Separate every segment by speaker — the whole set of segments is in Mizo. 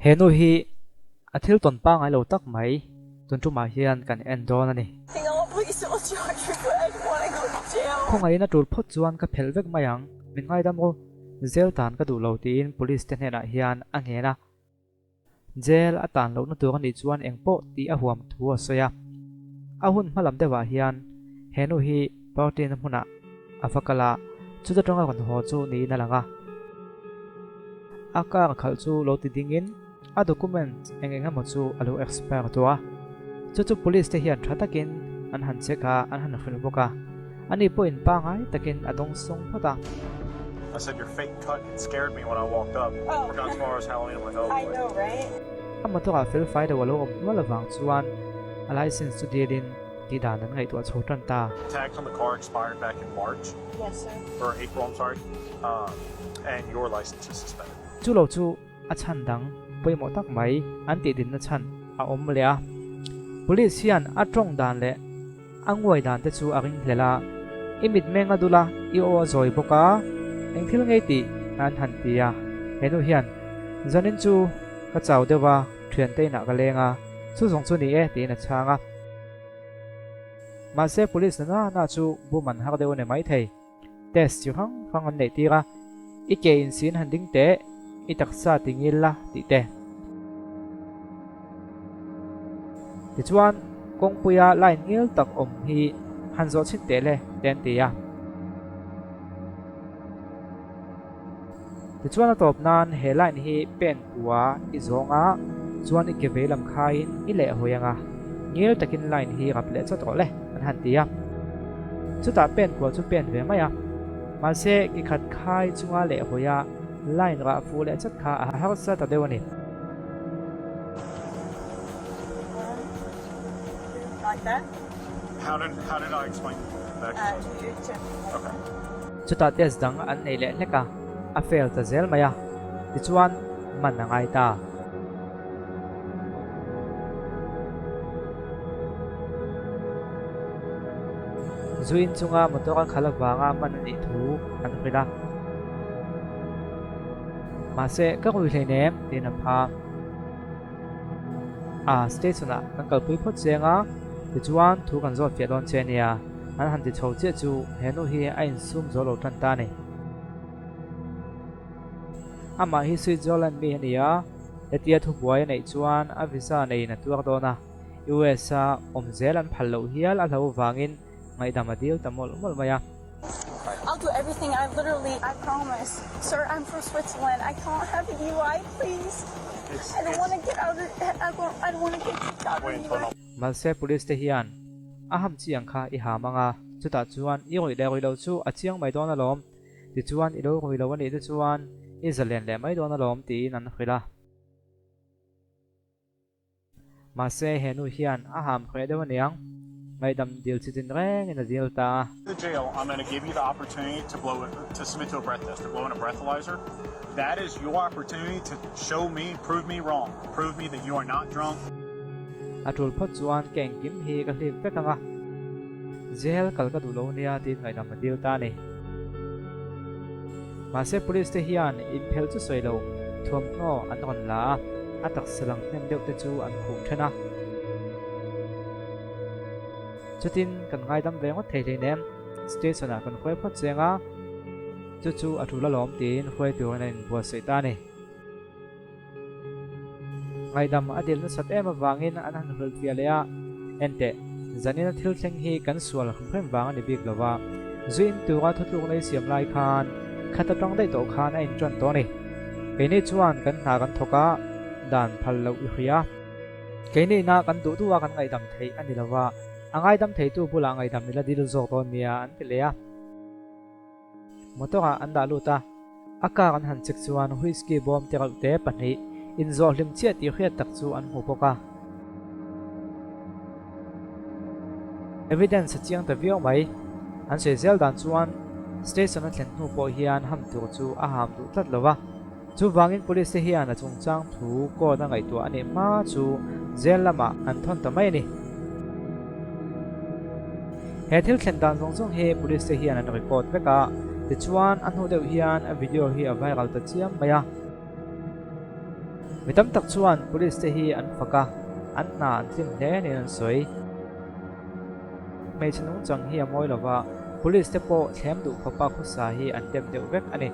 Speaker 1: He nu hi a thil tawn pangai lo tak mai tun tumah hian kan en dawn a ni. Khawngaihin a tul phawt chuan ka phelh vek mai ang, min ngaidam u, zel tan ka duh lo tiin police te hnenah hian a ngen a. Jail a tan lohna tur a nih chuan eng pawh tih a huam thu a sawi a. A hun hma lam deuhah hian he nu hi party na hmunah a va kal a, chuta tanga rawn haw chu niin a lang a. A car khalh chu lo ti dingin a document eng eng emaw chu a lo expire tawh a. Chu chu police te hian tha takin an han check a, an han hrilh bawk a. Ani pawhin pangai takin a dawng sawng phawt a.
Speaker 2: I said your fake cut scared me when I walked up. Forgot tomorrow's Halloween I'm like oh boy.
Speaker 1: A motor ah fel fai deuh a lo awm hnual avang chuan a license chu dilin tih dan an ngaihtuah chho tan ta.
Speaker 2: Tags on the car expired back in March or April I'm sorry and your license is suspended.
Speaker 1: Chu lo chu a chhan dang pawimawh tak mai an tih dinna chhan a awm leh a. Police hian a tawng dan leh A nguai dan te chu a ring hlel a, I mitmeng a dul a, i aw a zawi bawk a, eng thil ngei tih an han ti a. He nu hian, Zanin chu ka chau deuh a, thiante inah ka leng a, chu zawng chu ni e tiin a chhang a. Mahse police na na na chu bum an har deuh a ni maithei. Test chi hrang hrang an neih tir a, I ke insin han ding teh, i taksa ti ngil la tih te. Tichuan, kawngpuia line ngil tak awm hi han zawh chhin teh le te an ti a. Tichuan a tawp nan he line hi pen kua i zawng a, chuan i ke vei lam khaiin i leh hawi ang a, ngil takin line hi rap leh chawt rawh le an han ti a. Chutah pen kua chu pen ve mai a, mahse ki khat khai chunga leh hawi a line rah fuh leh chat kha a harsa ta deuh a ni. Chutah test dang an nei leh hlek a, a fail ta zel mai a, tichuan man a ngai ta. Zu in chunga motor a khalh avanga man a nih thu an hrilh a. Mahse, ka rui hleinem tiin a pha. A, station ah kan kalpui phawt chiang a, tichuan thu kan zawt fiah dawn che ania, an han ti chho chiah chu he nu hi a insum zo lo tan ta a ni. Amah hi Switzerland mi a ni a, hetia thubuai a neih chuan a visa neiin a tuar dawn a, US a awm zel an phal loh hial a hlo vangin ngaihdam a dil ta mawlh mawlh mai a.
Speaker 3: I'll do everything I literally I promise sir I'm from Switzerland I can't have a DUI please I don't wanna get out of I don't wanna get kicked out of the US.
Speaker 1: Mahse police te hian a ham chi ang kha i ham ang a, chutah chuan i rawih leh rawih loh chu a chiang mai dawn alawm, tichuan i lo rawih lo anih te chuan i zalen leh mai dawn alawm tiin an hrilh a. Mahse he nu hian a ham hreh deuh aniang, ngaihdam dil chi tin rengin a dil ta a.
Speaker 2: The jail, I'm gonna give you the opportunity to blow to submit to a breath test, to blow in a breathalyzer. That is your opportunity to show me, prove me wrong, prove me that you are not drunk.
Speaker 1: A tul phawt chuan ka engkim hi ka hlip vek ang a, jail kal ka duh lo nia tiin ngaihdam a dil ta a ni. Mahse police te hian inphelh chu sawi lo, thuamhnaw an rawn la a, a taksa lang hnem deuh te chu an khuh then a. Chutin kan ngaidam ve ngawt thei hleinem, station ah kan hruai phawt cheng a, chu chu a tul alawm tiin hruai turin a inbuatsaih ta a ni. Ngaidam a dil nasat em avangin an han hrilh fiah leh a, Enteh, zanina thil thleng hi kan sual hrim vang a ni bik lo va, zu in tura thutlukna i siam lai khan khat atang daih tawh khan a inṭan tawh a ni. Keini chuan kan hna kan thawk a, dan phal loh i hria. Keini ina kan duh duh a kan ngaihdam theih a ni lo va, a ngaidam theitu bulah ngaihdam i la dil zawk dawn nia an ti leh a. Motor ah an dah lut a, a car an han check chuan whisky bawm te reuh te pahnih inzawh hlim chiah tih hriat tak chu an hmu bawk a. Evidence a chiang ta viau mai. An sawi zel dan chuan station a thlen hnu pawh hian ham tur chu a ham duh tlat lo va. Chuvangin police te hian a chungchang thu court a ngaihtuah a nih hma chu jail lamah an thawn ta mai a ni. He thil thlen dan zawng zawng hi police te hian an record vek a, tichuan a hnu deuh hian a video hi a viral ta chiam mai a. Mi tam tak chuan police te hi an fak a, an hna an tling hle niin an sawi. Hmeichhe nungchang hi a mawi lova, police te pawh thlem duh khawpa khawsa hi an dem deuh vek a ni.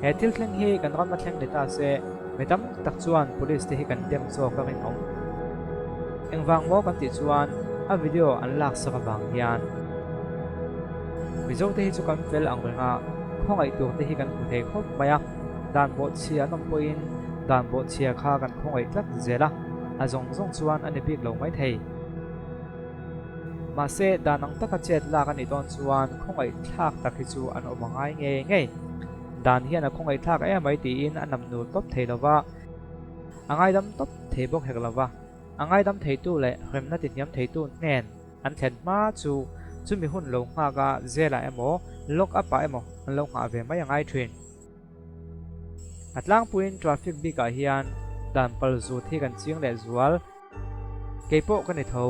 Speaker 1: He thil thleng hi kan ram a thleng ni ta se, mi tam tak chuan police te hi kan dem zawk a rinawm. Engvang maw kan tih chuan a video an lak sak avang hian Mizo te hi chu kan fel ang reng a, khawngaih tur te hi kan hmu thei khawp mai a, dan bawhchhia an awm pawhin dan bawhchhia kha kan khawngaih tlat zel a, a zawng zawng chuan a ni bik lo mai thei. Mahse, dan ang taka chet lak a nih dawn chuan khawngaih thlak tak hi chu an awm a ngai ngei ngei. Dan hian a khawngaih thlak em mai tiin a nam nul tawp thei lo va, a ngaidam tawp thei bawk hek lo va. A ngaidam theitu leh hremna tihniam theitu hnen an thlen hma chu chumi hun lo nghak a jail-ah emaw lock up-ah emaw an lo nghah ve mai a ngai thin. A tlangpuiin traffic bikah hian dan pal zut hi kan ching leh zual. Kei pawh ka ni tho,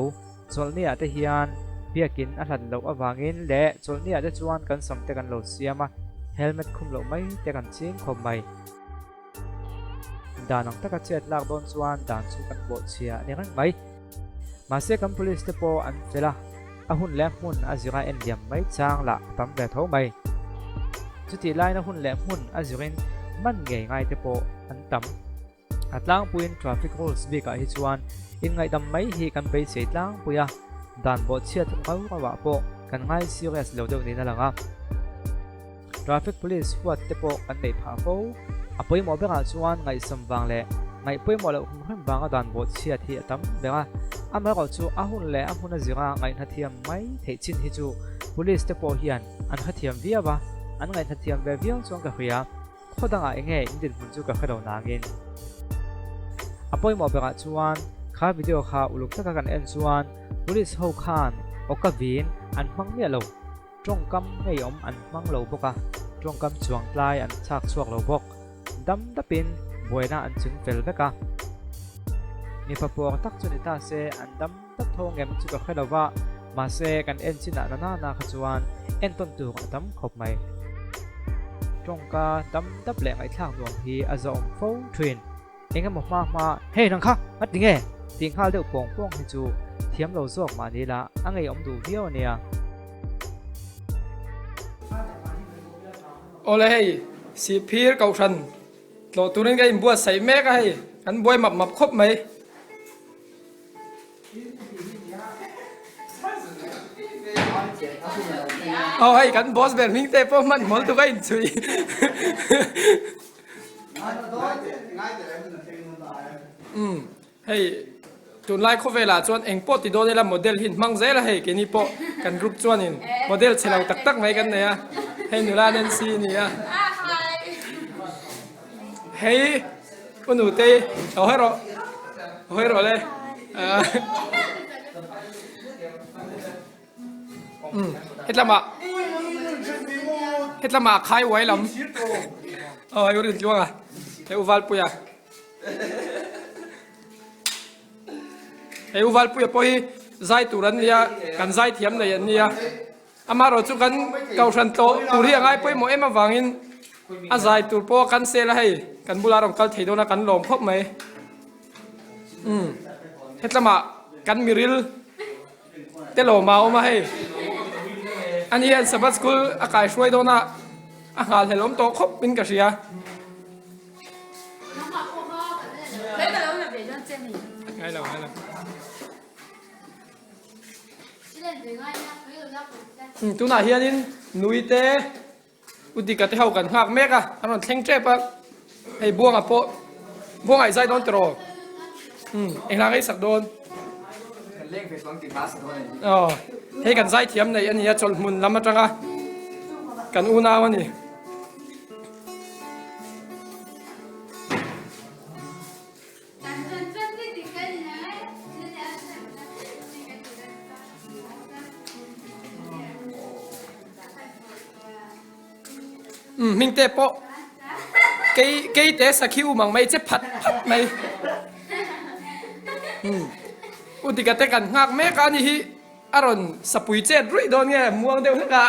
Speaker 1: chawlhniah te hian biakin a hlat loh avangin leh chawlhniah te chuan kan sam te kan lo siam a, helmet khum loh mai te kan ching khawp mai. Dan ang taka chet lak dawn chuan dan chu kan bawhchhia a ni reng mai. Mahse kan police te pawh an fel a, a hun leh hmun a zira en liam mai chang lah a tam ve tho mai. Chutih laina hun leh hmun a zirin man ngei ngai te pawh an tam. A tlangpuiin traffic rules bikah hi chuan inngaihdam mai hi kan beisei tlangpui a, dan bawhchhiat rau rauah pawh kan ngai serious lo deuh niin a lang a. Traffic police huat te pawh kan neih phah fo. A pawimawh berah chuan ngaihsam vang leh ngaih pawimawh loh hrim hrim vanga dan bawhchhiat hi a tam ber a. Amaherawhchu a hun leh a hmun a zira ngaihnathiam mai theih chin hi chu police te pawh hian an hrethiam viau a, an ngaihnathiam ve viau chuan ka hria. Khaw dangah enge in dinhmun chu ka hre lo nangin. A pawimawh berah chuan kha video kha uluk taka kan en chuan police ho khan awka vin an hmang miah lo. Tawngkam ngeiawm an hmang lo bawk a, tawngkam chuang tlai an chhak chhuak lo bawk. Dam dapin buaina an ching fel vek a. Mipa puar tak chu ni ta se an dam dap tho ngem chu ka hre lo va, mahse kan en chinah na nana kha chuan entawn tur a tam khawp mai. Tawngka dam dap leh ngaihthlak nuam hi a zawm fo thin. Eng emaw hma hma, Hey nang kha, a ti nge? tih nghal deuh pawng pawng hi chu thiam lo zawk mah ni la, a ngeiawm duh viau a nia.
Speaker 4: Awle hei, Sihphir Kohhran tlawh turin ka inbuatsaih mek a hei, kan buai map map khawp mai. Aw hei kan boss ber hming te pawh hman hmawlh tuk a inchhui. Umm hei tunlai khawvelah chuan eng pawh ti dawn ila model hi hmang zel a hei keini pawh kan group chuanin model chhe lo tak tak mai kan nei a hei nula Nancy a ni a hei u nutei lo hawi rawh hawi rawh le Umm hetlama hetlama a khai uai lam aw hei u Rintluanga hei u Valpuia hei u Valpuia pawh hi zai tur an nia kan zai thiam nei an nia amaherawh chu kan kohhran tlawh tur hi a ngai pawimawh em avangin a zai tur pawh a cancel a hei kan bulah a rawn kal thei dawn a kan lawm khawp mai umm hetlama kan miril. Te lawm a awm a hei. Ani hian Sabbath school a kai hruai dawn a, a nghal hlel awm tawh khawp in ka hria. Ngai lo, ngai lo. Tunah hianin nui te U Dika te ho kan nghak mek a, an rawn thleng tep a, hei Buanga pawh, Buanga i zai dawn tiraw? Umm, engla ngei sak dawn? Aw, hei kan zai thiam nei a nia, chawlhmun lam atanga kan unau a ni. Umm hming te pawh kei kei te sakhi um ang mai che phat phat mai umm u tika te kan nghak mek a ni hi a rawn sapui chet ruih dawn nge muang deuh hlek a.